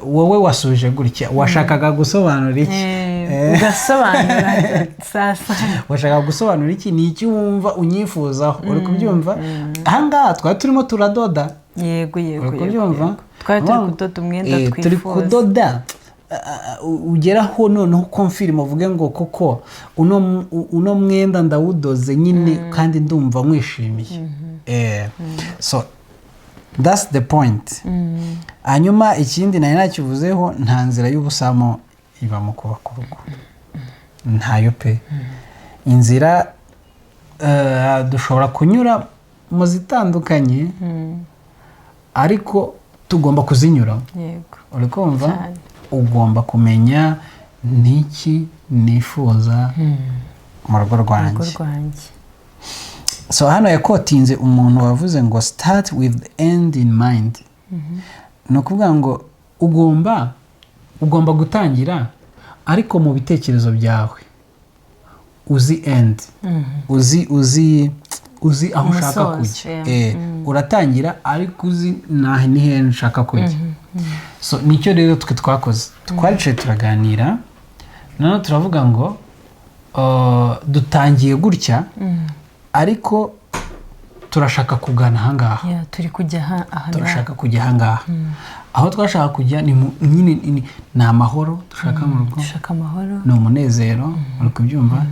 wowe wasubije gutya, washakaga gusobanura iki? Ugasobanura sasa. Washakaga gusobanura iki? Ni iki wumva unyifuzaho? Uri kubyumva? Ahangaha twari turimo turadoda. Yego. Uri kubyumva? Yego. Twari turi kudoda umwenda Turi twifuza. kudoda. Ugeraho noneho confirm, uvuge ngo koko uno mwenda ndawudoze nyine kandi ndumva mwishimiye. So that's the point. Hanyuma ikindi nari nakivuzeho, nta nzira y'ubusamo iba mu kubaka urugo, ntayo pe. Inzira dushobora kunyura mu zitandukanye, ariko tugomba kuzinyuramo. Uri kumva? Cyane. Ugomba kumenya niki nifuza mu rugo Urugo rwanjye. rwanjye. So hano yaquotinze umuntu wavuze ngo "Start with the end in mind." Ni ukuvuga ngo ugomba gutangira, ariko mu bitekerezo byawe uzi end, uzi Uzi aho ushaka Umusozo, kujya. yeah. Uratangira ariko uzi nahe ni hehe nshaka kujya. So nicyo rero twe twakoze, twaricaye turaganira, noneho turavuga ngo dutangiye gutya, ariko turashaka kugana ahangaha. Yeah, turi kujya aha. Turashaka kujya ahangaha. Aho twashaka kujya ni nyine ni amahoro dushaka mu rugo. Dushaka amahoro. Ni umunezero, uri kubyumva?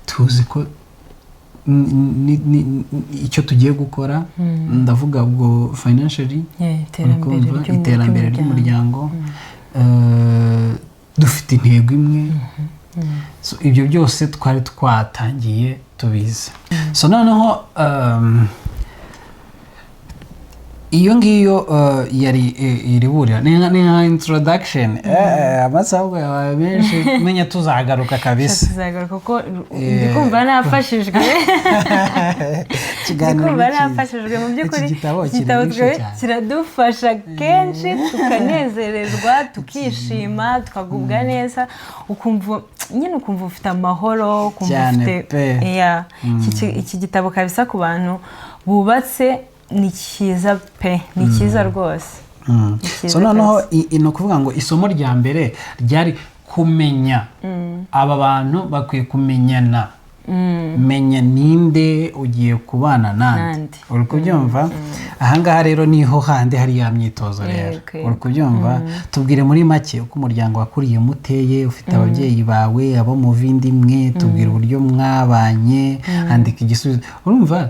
Tuzi ko icyo tugiye gukora, ndavuga ubwo financially, Yeah, uri iterambere kumva, iterambere ry'umuryango. Dufite intego imwe. So, ibyo byose twari twatangiye tubizi. So noneho iyo ngiyo yari iri burira ni nka introduction. Amasaha ubwo yabaye menshi, menya tuzagaruka kabisa. Tuzagaruka kuko ndi kumva nafashijwe, ndi Ikiganiro kumva ni cyiza. nafashijwe mu by'ukuri. Iki gitabo Iki gitabo kiri twe cyane. kiradufasha kenshi, tukanezererwa, tukishima, tukagubwa neza, ukumva nyine, ukumva ufite amahoro, ukumva Cyane ufite pe. Yeah. Iki gitabo kabisa ku bantu bubatse ni cyiza pe, ni cyiza rwose. Ni cyiza So noneho kabisa. ni ukuvuga ngo isomo rya mbere ryari kumenya aba bantu bakwiye kumenyana, menya ninde ugiye kubana nande. Nande. Uri kubyumva? Ahangaha rero niho handi hari ya myitozo rero. Yego. Uri kubyumva? Tubwire muri make uko umuryango wakuriyemo uteye, ufite ababyeyi bawe, abo muva inda imwe, tubwire uburyo mwabanye, andika igisubizo. Urumva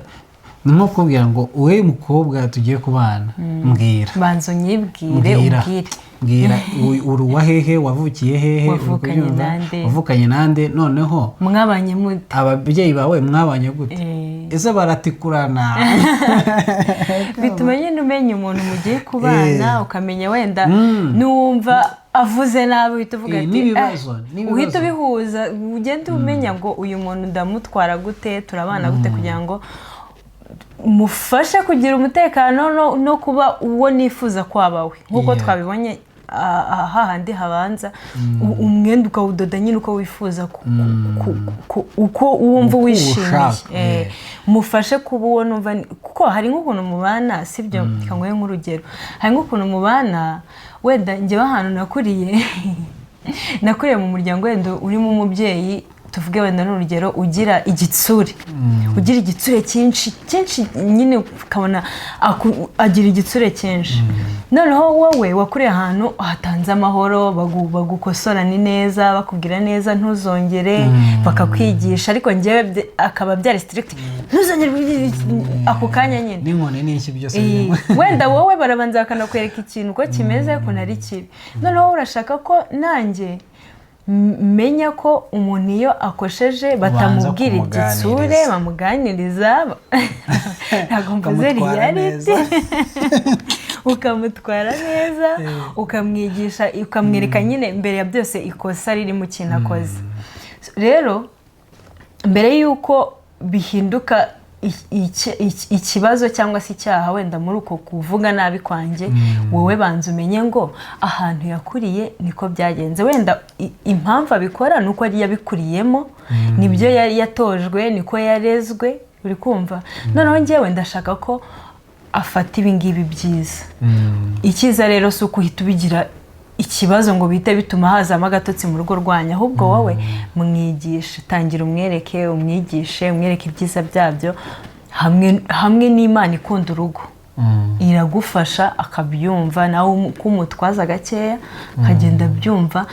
ni nko kubwira ngo: "Wowe mukobwa tugiye kubana, mbwira." Banza unyibwire. Mbwira. Ubwire. Mbwira, uri uwa hehe, wavukiye hehe, uri Wavukanye kubyumva? nande? Wavukanye nande? Noneho Mwabanye mute? ababyeyi bawe mwabanye gute? Ese baratikurana? Bituma nyine umenya umuntu mugiye kubana, ukamenya wenda n'uwumva avuze nabi uhita uvuga ati N'ibibazo, "Eh," n'ibibazo. Uhita ubihuza, ugenda umenya ngo uyu muntu ndamutwara gute, turabana gute, kugira ngo mufashe kugira umutekano no kuba uwo nifuza kwaba we nk'uko twabibonye hahandi habanza. Umwenda ukawudoda nyine uko wifuza, uko wumva Uko wishimiye. uwushaka, Mufashe kuba uwo numva kuko hari nk'ukuntu mubana, sibyo? Reka nguhe nk'urugero. Hari nk'ukuntu mubana, wenda njyewe ahantu nakuriye, nakuriye mu muryango wenda urimo umubyeyi, tuvuge wenda n'urugero, ugira igitsure, ugira igitsure cyinshi cyinshi nyine, ukabona agira igitsure cyinshi. Noneho wowe wakuriye ahantu hatanze amahoro, bagukosora ni neza, bakubwira neza ntuzongere, bakakwigisha, ariko njyewe akaba byari strict, ntuzongere ako kanya nyine. N'inkoni n'iki byose birimo. Wenda wowe barabanza bakanakwereka ikintu uko kimeze, ukuntu ari kibi, noneho urashaka ko nanjye menya ko umuntu iyo akosheje batamubwira igitsure, kumuganiriza. Bamuganiriza, ntabwo mvuze Ukamutwara reality. neza. Ukamutwara neza, ukamwigisha, ukamwereka nyine mbere ya byose ikosa riri mu kintu akoze. Rero mbere y'uko bihinduka ikibazo cyangwa se icyaha, wenda muri uko kuvuga nabi kwanjye, wowe banza umenye ngo ahantu yakuriye niko byagenze. Wenda impamvu abikora ni uko yari yabikuriyemo, nibyo yari yatojwe, niko yarezwe, uri kumva? Noneho njyewe ndashaka ko afata ibi ngibi byiza. Icyiza rero si uko uhita ubigira ikibazo ngo bihite bituma hazamo agatotsi mu rugo rwanyu, ahubwo wowe mwigishe, tangira umwereke, umwigishe, umwereke ibyiza byabyo, hamwe n'Imana ikunda urugo iragufasha akabyumva, nawe kumutwaza gakeya akagenda abyumva,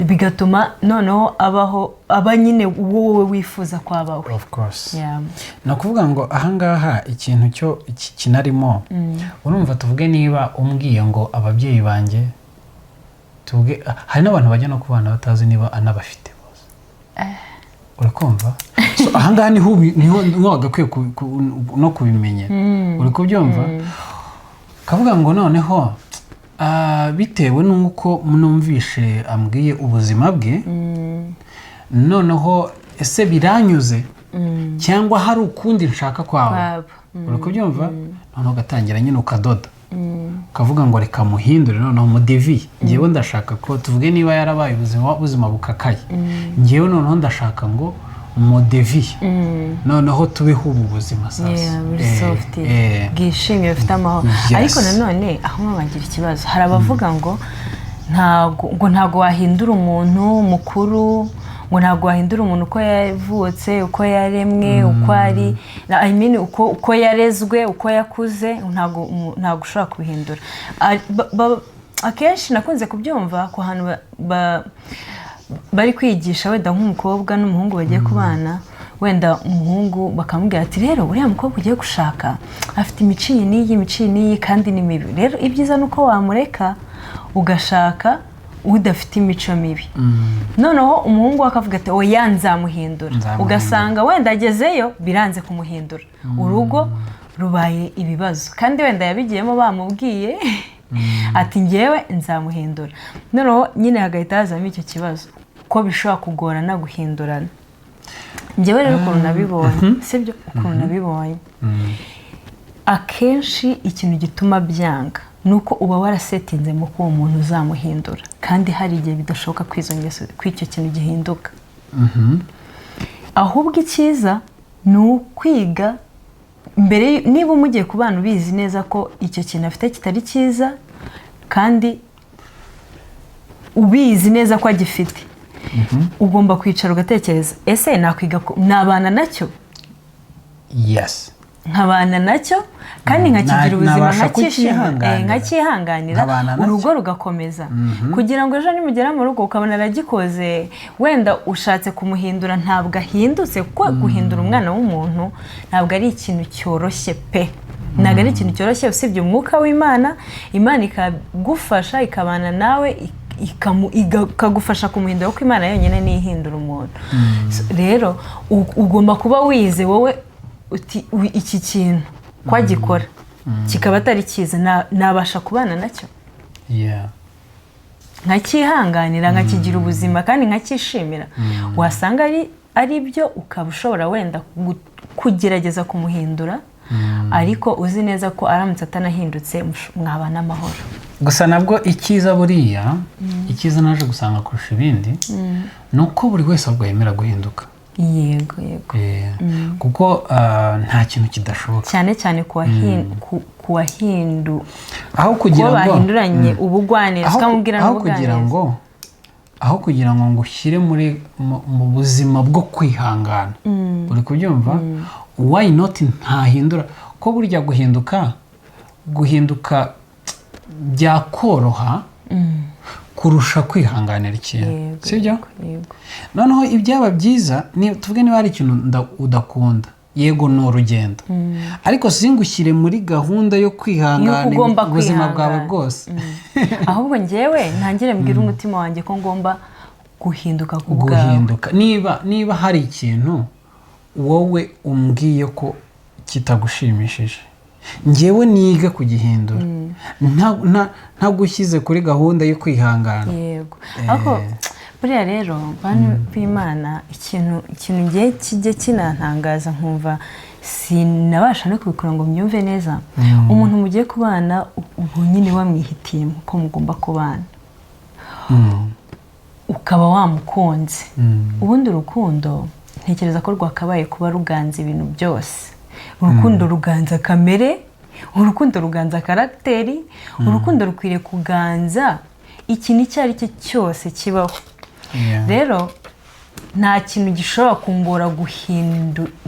bigatuma noneho abaho, aba nyine uwo wowe wifuza ko abawe. Of course. Yeah. Ni ukuvuga ngo ahangaha ikintu cyo kinarimo, urumva, tuvuge niba umbwiye ngo ababyeyi banjye, tuvuge hari n'abantu bajya no kubana batazi niba anabafite bose, uri kumva? So, ahangaha niho niho wagakwiye no kubimenya, uri kubyumva? Kavuga ngo noneho bitewe n'uko numvishe ambwiye ubuzima bwe, noneho ese biranyuze cyangwa hari ukundi nshaka kwawe? Kwaba. Uri kubyumva? Noneho ugatangira nyine ukadoda, ukavuga ngo reka muhindure, noneho mudeviye. Ngewe ndashaka ko, tuvuge niba yarabaye ubuzima bukakaye, ngewe noneho ndashaka ngo Modeviye noneho tubeho ubu buzima sasa. Yeah, buri soft, bwishimye, bufite amahoro. Yes. Ariko nanone aho mwe bagira ikibazo, hari abavuga ngo ntabwo wahindura umuntu mukuru, ngo ntabwo wahindura umuntu uko yavutse, uko yaremwe, uko ari, I mean, uko yarezwe, uko yakuze, ntabwo ushobora kubihindura. Akenshi nakunze kubyumva ku hantu bari kwigisha wenda nk'umukobwa n'umuhungu bagiye kubana, wenda umuhungu bakamubwira ati: "Rero uriya mukobwa ugiye gushaka afite imico iyi n'iyi, imico iyi n'iyi, kandi ni mibi. Rero ibyiza ni uko wamureka ugashaka udafite imico mibi." Noneho umuhungu we akavuga ati: "Oya, nzamuhindura." Nzamuhindura. Ugasanga wenda agezeyo biranze kumuhindura, urugo rubaye ibibazo, kandi wenda yabigiyemo bamubwiye ati: "Ngewe nzamuhindura." Noneho nyine hagahita hazamo icyo kibazo ko bishobora kugorana guhindurana. Ngewe rero ukuntu nabibonye, sibyo, ukuntu nabibonye, akenshi ikintu gituma byanga ni uko uba warasetinzemo ko uwo muntu uzamuhindura, kandi hari igihe bidashoboka ko izo ngeso, ko icyo kintu gihinduka. Ahubwo icyiza ni ukwiga mbere, niba umugiye ku bana ubizi neza ko icyo kintu afite kitari cyiza, kandi ubizi neza ko agifite, ugomba kwicara ugatekereza: ese nakwiga nabana nacyo? Nkabana nacyo kandi nkakigira ubuzima, Nabasha nkacyishimira, kucyihanganira. Nkacyihanganira, Nkabana nacyo. urugo rugakomeza, kugira ngo ejo nimugera mu rugo ukabona aragikoze, wenda ushatse kumuhindura ntabwo ahindutse, kuko guhindura umwana w'umuntu ntabwo ari ikintu cyoroshye pe, ntabwo ari ikintu cyoroshye usibye umwuka w'Imana. Imana ikagufasha, ikabana nawe, ikagufasha kumuhindura, kuko Imana yonyine niyo ihindura umuntu. So, rero ugomba kuba wize wowe uti: "Iki kintu ko agikora kikaba atari cyiza, nabasha kubana nacyo nkacyihanganira, nkakigira ubuzima kandi nkacyishimira?" Wasanga ari byo, ukaba ushobora wenda kugerageza kumuhindura, ariko uzi neza ko aramutse atanahindutse mwabana amahoro. Gusa nabwo icyiza, buriya icyiza naje gusanga kurusha ibindi ni uko buri wese ahubwo yemera guhinduka. Yego. Kuko nta kintu kidashoboka. Cyane cyane ku wahindu Aho kugira kuba ngo bahinduranye ubugwaneza, ukamubwira aho kugira n'ubugwaneza. ngo aho kugira ngo ngushyire muri mu buzima bwo kwihangana, uri kubyumva, why not ntahindura? Ko burya guhinduka byakoroha kurusha kwihanganira ikintu. Yego. Sibyo? Yego. Noneho ibyaba byiza ni tuvuge niba hari ikintu udakunda, yego ni urugendo, ariko singushyire muri gahunda yo kwihangana Yuko ugomba ubuzima bwawe kwihangana. bwose. Ahubwo ngewe ntangire mbwire umutima wanjye ko ngomba guhinduka ku bwawe. Guhinduka, niba hari ikintu wowe umbwiye ko kitagushimishije, ngewe niga kugihindura ntagushyize kuri gahunda yo kwihangana. Yego, ariko buriya rero, bantu b'Imana, ikintu ngiye kijya kinantangaza nkumva sinabasha no kubikora ngo mbyumve neza: umuntu mugiye kubana, ubu nyine wamwihitiyemo ko mugomba kubana, ukaba wamukunze, ubundi urukundo ntekereza ko rwakabaye kuba ruganza ibintu byose. Urukundo ruganza kamere, urukundo ruganza caractère, urukundo rukwiriye kuganza ikintu icyo ari cyo cyose kibaho. Rero nta kintu gishobora kungora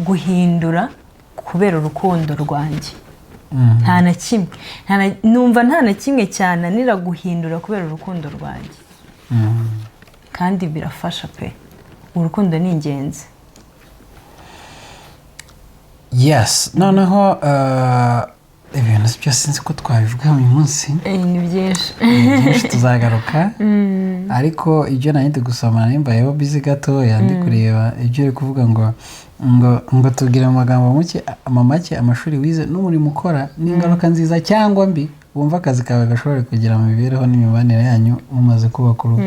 guhindura kubera urukundo rwanjye, nta na kimwe. Numva nta na kimwe cyananira guhindura kubera urukundo rwanjye. Kandi birafasha pe, urukundo ni ingenzi. Yes, noneho ibintu byose sinzi ko twabivuga uyu munsi. Ni byinshi. Ni byinshi, tuzagaruka. Ariko ibyo nari ndi gusoma, nari mbayeho busy gatoya ndi kureba ibyo uri kuvuga ngo tubwire mu magambo make amashuri wize n'umurimo ukora n'ingaruka nziza cyangwa mbi wumva akazi kawe gashobora kugira mu mibereho n'imibanire yanyu mumaze kubaka urugo.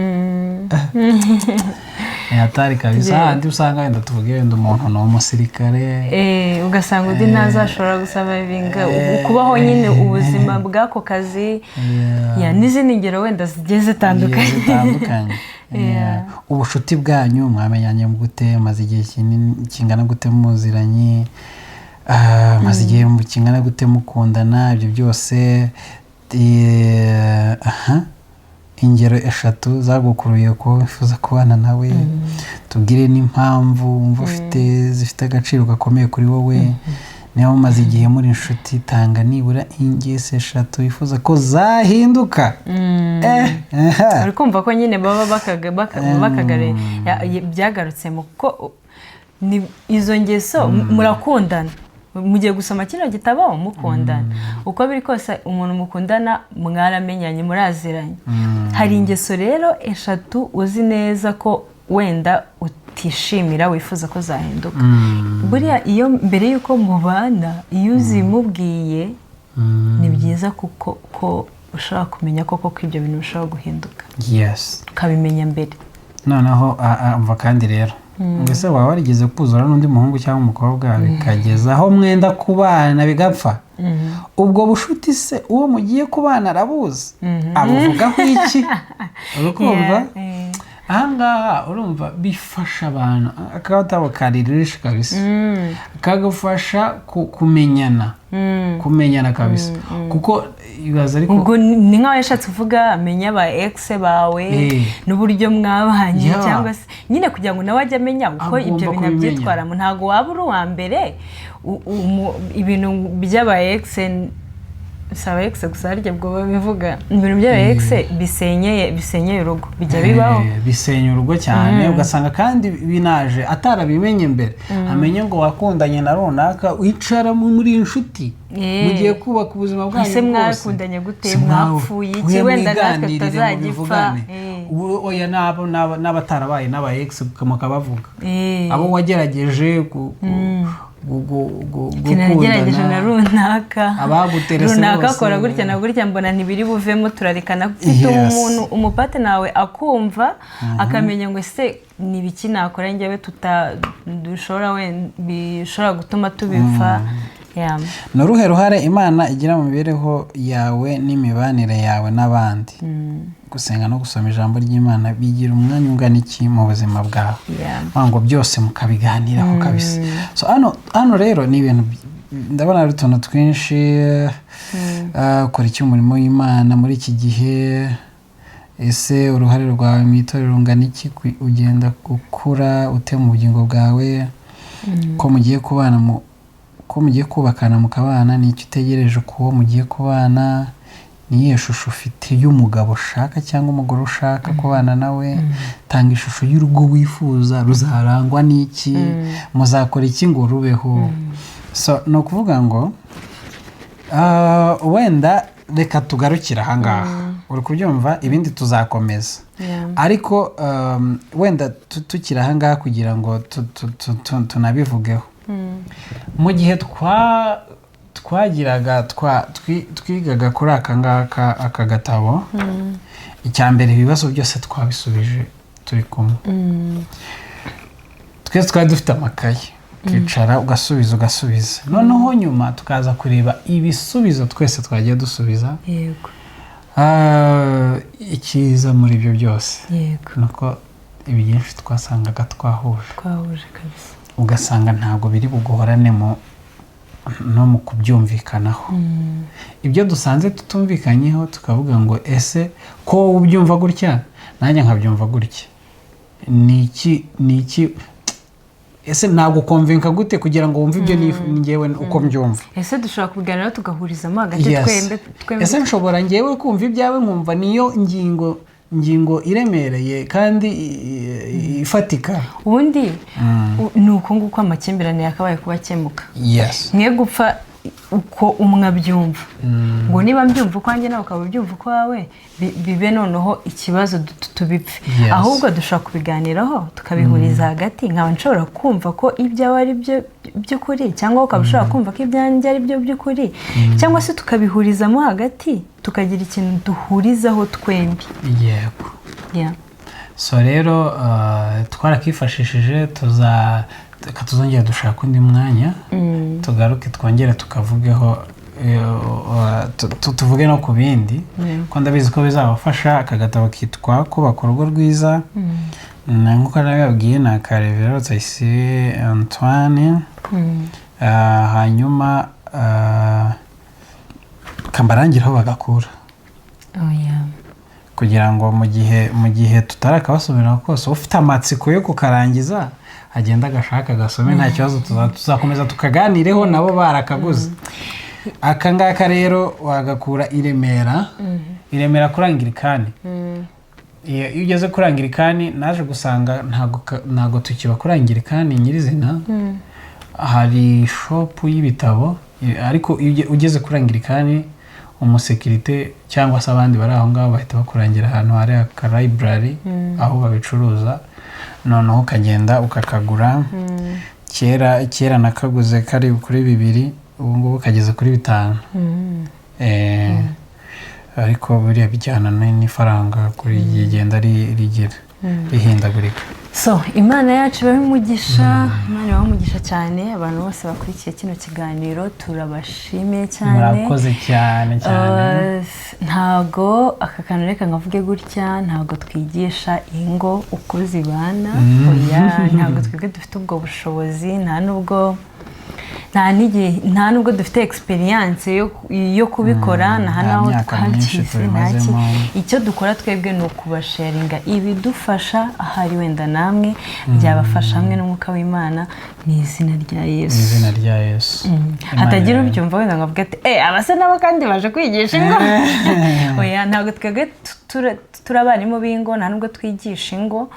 Ni hatari kabisa, handi usanga wenda tuvuge wenda umuntu ni umusirikare, Ugasanga undi ntazashobora gusaba ibinga kubaho nyine ubuzima bw'ako kazi. Yeah. Ya, n'izindi ngero wenda zigiye zitandukanye. Zigiye zitandukanye. Yeah. Ubucuti bwanyu mwamenyanye gute? Maze igihe kinini kingana gute muziranye? Maze igihe kingana gute mukundana? Ibyo byose, aha, ingero eshatu zagukuruye ko wifuza kubana nawe, tubwire n'impamvu wumva ufite zifite agaciro gakomeye kuri wowe. Niba mumaze igihe muri inshuti, tanga nibura ingeso 3 wifuza ko zahinduka. Aha. Uri kumva ko nyine baba bakagare byagarutse mu ko ni izo ngeso. Murakundana, mugiye gusoma kino gitabo mukundana, uko biri kose umuntu mukundana mwaramenyanye, muraziranye. Hari ingeso rero 3 uzi neza ko wenda utishimira, wifuza ko zahinduka. Buriya iyo mbere y'uko mubana, iyo uzimubwiye, ni byiza kuko ko ushobora kumenya koko ko ibyo bintu bishobora guhinduka, ukabimenya mbere. Noneho umva kandi rero, mbese waba warigeze kuzura n'undi muhungu cyangwa umukobwa, bikageza aho mwenda kubana bigapfa? Ubwo bushuti se uwo mugiye kubana arabuzi? Abuvugaho iki? Uri kumva? Yeah. Ahangaha urumva bifasha abantu, akatabo karirisha kabisa, kagufasha kumenyana kabisa, kuko ibaza ariko. Ubwo ni nk'aho yashatse kuvuga amenya aba ex bawe n'uburyo mwabanye, cyangwa se nyine kugira ngo nawe ajye amenya uko Agomba ibyo bintu kubimenya. abyitwaramo. Ntabwo waba uri uwa mbere ibintu by'aba ex, si aba ex gusa, harya ubwo babivuga, ibintu by'aba ex bisenyeye urugo bijya bibaho. Bisenya urugo cyane, ugasanga kandi binaje atarabimenye mbere, amenye ngo wakundanye na runaka, wicara muri inshuti, mugiye kubaka ubuzima bwanyu Ese bwose. mwakundanye gute? Se Mwapfuye iki? mwe Wenda natwe mwiganirire, tutazagipfa. mubivugane. Oya, n'abatarabaye n'aba ex mukabavuga, abo wagerageje Nagerageje na gukundana, runaka, abaguterese runaka bose. akora gutya na gutya, mbona ntibiri buvemo, turarekana. Bituma umuntu umupate nawe akumva, akamenya ngo ese ni ibiki nakora njyewe tuta dushobora wenda bishobora gutuma tubipfa. Yeah. Ni uruhe ruhare Imana igira mu mibereho yawe n'imibanire yawe n'abandi? Gusenga no gusoma ijambo ry'Imana bigira umwanya ungana iki mu buzima bwawe? Kuvuga ngo byose mukabiganiraho kabisa. So hano rero ni ibintu ndabona ari utuntu twinshi. Ukora iki umurimo w'Imana muri iki gihe? Ese uruhare rwawe mu itorero rungana iki? Ugenda gukura ute mu bugingo bwawe? Ko mugiye kubana mu ko mugiye kubakana mukabana, ni icyo utegereje kuwo mugiye kubana? Ni iyihe shusho ufite y'umugabo ushaka cyangwa umugore ushaka kubana nawe? Tanga ishusho y'urugo wifuza, ruzarangwa n'iki? Muzakora iki ngo rubeho? So ni ukuvuga ngo wenda reka tugarukire ahangaha, uri kubyumva, ibindi tuzakomeza. Ariko wenda tukiri ahangaha kugira ngo tunabivugeho, mu gihe twagiraga twigaga kuri aka ngaka, aka gatabo, icya mbere ibibazo byose twabisubije turi kumwe. Twese twari dufite amakaye, ukicara ugasubiza, ugasubiza, noneho nyuma tukaza kureba ibisubizo twese twagiye dusubiza. Icyiza muri ibyo byose ni uko ibyinshi twasangaga twahuje. Twahuje kabisa. Ugasanga ntabwo biri buguhorane mu no mu kubyumvikanaho. Ibyo dusanze tutumvikanyeho, tukavuga ngo ese ko wowe ubyumva gutya, nanjye nkabyumva gutya, ni iki? Ni iki? Ese ntabwo ukomvinka gute kugira ngo wumve ibyo njyewe uko mbyumva? Ese dushobora kubiganiraho tugahurizamo hagati twembi? Ese nshobora ngewe kumva ibyawe, nkumva niyo ngingo iremereye kandi ifatika? Ubundi ni uko nguko amakimbirane yakabaye kuba akemuka. Mwe gupfa uko umwe abyumva, ngo niba mbyumva ukwanjye nawe ukaba ubyumva ukwawe, bibe noneho ikibazo tubipfe. Ahubwo dushobora kubiganiraho tukabihuriza hagati, nkaba nshobora kumva ko ibyawe ari byo by'ukuri, cyangwa ukaba ushobora kumva ko ibyanjye ari byo by'ukuri, cyangwa se tukabihurizamo hagati, tukagira ikintu duhurizaho twembi. So rero twarakifashishije, reka tuzongera dushaka undi mwanya, tugaruke twongere tukavugeho. Tuvuge no ku bindi, ko ndabizi ko bizabafasha. Aka gatabo kitwa "Kubaka Urugo Rwiza". Nk'uko nabibabwiye, ni aka Reverend Rutayisire Antoine. Hanyuma kambarangira aho bagakura Oh, yeah. kugira ngo mu gihe tutarakabasomera kose, ufite amatsiko yo kukarangiza agenda agashaka agasome, nta kibazo. Tuzakomeza tukaganireho nabo barakaguze. Aka ngaka rero wagakura i Remera, i Remera kuri Angirikani. Iyo ugeze kuri Angirikani, naje gusanga ntago tukiba kuri Angirikani nyirizina, hari shop y'ibitabo, ariko iyo ugeze kuri Angirikani, umusekirite cyangwa se abandi bari aho ngaho bahita bakurangira ahantu hari aka library aho babicuruza, noneho ukagenda ukakagura. Kera kera nakaguze kari kuri 2, ubu ngubu kageze kuri 5. Ariko buriya bijyana n'ifaranga kuri rigenda rigira rihindagurika. So Imana yacu ibahe umugisha, Imana ibahe umugisha cyane. Abantu bose bakurikiye kino kiganiro, turabashimiye cyane. Murakoze cyane cyane. Ntago aka kantu, reka nkavuge gutya, ntago twigisha ingo uko zibana. Oya, ntabwo twebwe dufite ubwo bushobozi, nta nubwo nta n'igihe, nta nubwo dufite experience yo kubikora, nta nta n'aho myaka myinshi twabyize, nta ki. tubimazemo. Icyo dukora twebwe ni ukubasharinga ibidufasha, ahari wenda namwe byabafasha, hamwe n'umwuka w'Imana, mu izina rya Yesu. Mu izina rya Yesu. Imana Hatagira ubyumva wenda ngo avuge ati "Eh, abasa nabo kandi baje kwigisha ingo." Oya, ntabwo twebwe turi abarimu b'ingo, nta nubwo twigisha ingo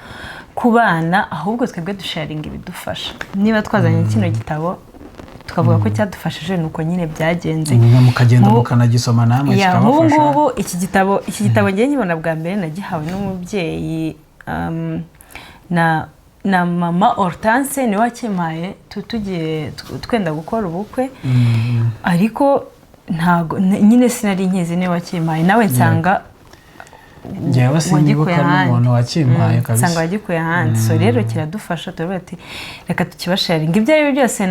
ku bana, ahubwo twebwe dusharinga ibidufasha. Niba twazanye kino gitabo tukavuga ko cyadufashije, ni uko nyine byagenze. Mwe mukagenda mukanagisoma namwe Yeah, nk'ubu kikabafasha. ngubu iki gitabo ngiye nkibona bwa mbere, nagihawe n'umubyeyi, na mama Hortense niwe wakimpaye, tugiye twenda gukora ubukwe. Ariko ntago nyine sinari nkizi, niwe wakimpaye nawe nsanga Njyewe wagikuye sinibuka ahandi. n'umuntu wakimpaye kabisa. Nsanga wagikuye ahandi. So rero kiradufasha, turavuga ati reka tukibasharinga. Ibyo ari byo byose,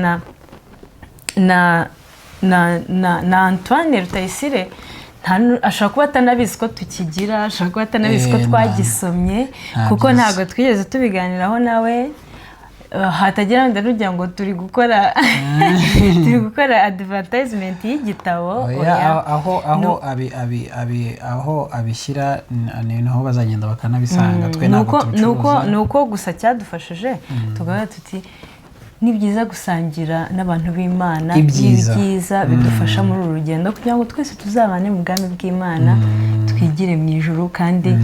na Antoine Rutayisire ashobora kuba atanabizi ko tukigira, ashobora kuba atanabizi ko twagisomye, nta kuko byiza. ntabwo twigeze tubiganiraho nawe. Hatagira wenda n'ugira ngo turi gukora advertisement y'igitabo. Oya, Oya. aho No. abi abi abi aho abishyira ni naho bazagenda bakanabisanga, twe ntabwo tubicuruza. Ni uko gusa cyadufashije, tukavuga tuti ni byiza gusangira n'abantu b'Imana Ibyiza. ibyiza bidufasha muri uru rugendo, kugira ngo twese tuzabane mu bwami bw'Imana, twigire mu ijuru kandi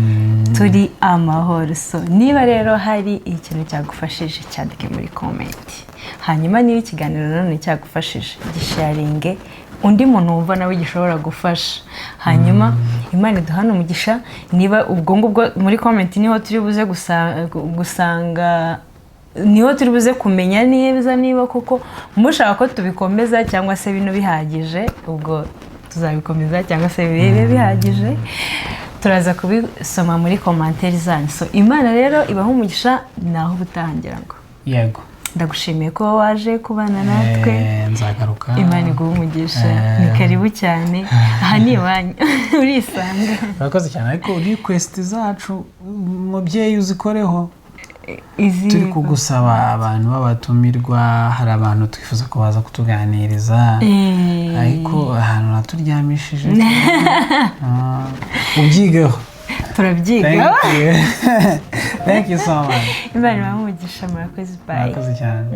turi amahoro. So niba rero hari ikintu cyagufashije, cyandike muri comment. Hanyuma niba ikiganiro nanone cyagufashije, gisharinge undi muntu wumva nawe gishobora gufasha. Hanyuma Imana iduhane umugisha. Niba ubwo ngubwo muri comment niho turi buze gusanga, niho turi buze kumenya neza niba koko mushaka ko tubikomeza cyangwa se bino bihagije. Ubwo tuzabikomeza cyangwa se bibe bihagije, turaza kubisoma muri commentaire zanyu. So Imana rero ibaha umugisha, naho ubutaha ngo Yego. Ndagushimiye ko waje kubana natwe. Nzagaruka. Imana iguhe umugisha. Ni karibu cyane, aha ni iwanyu, urisanga. Urakoze cyane, ariko request zacu, umubyeyi, uzikoreho. Izi Turi kugusaba abantu b'abatumirwa, hari abantu twifuza ko baza kutuganiriza, ariko ahantu naturyamishije. Ubyigeho. Turabyiga. Thank you, thank you so much. Imana ibahe umugisha, murakoze, bye. Murakoze cyane.